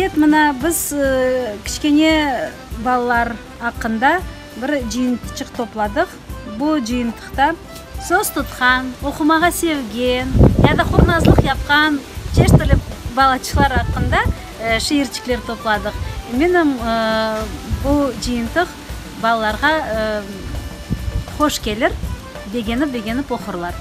Ebet, mına, biz kiçkene balalar aqqında bir cıyıntıçıq topladıq. Bu cıyıntıqta. Söz tutqan, oqumağa sevgen ya da qurnazlıq yapqan çeşit türlü balaçıqlar aqqında şiirçikler topladıq. Eminim, bu cıyıntıq balalarğa hoş kelir, begenip-begenip oqurlar.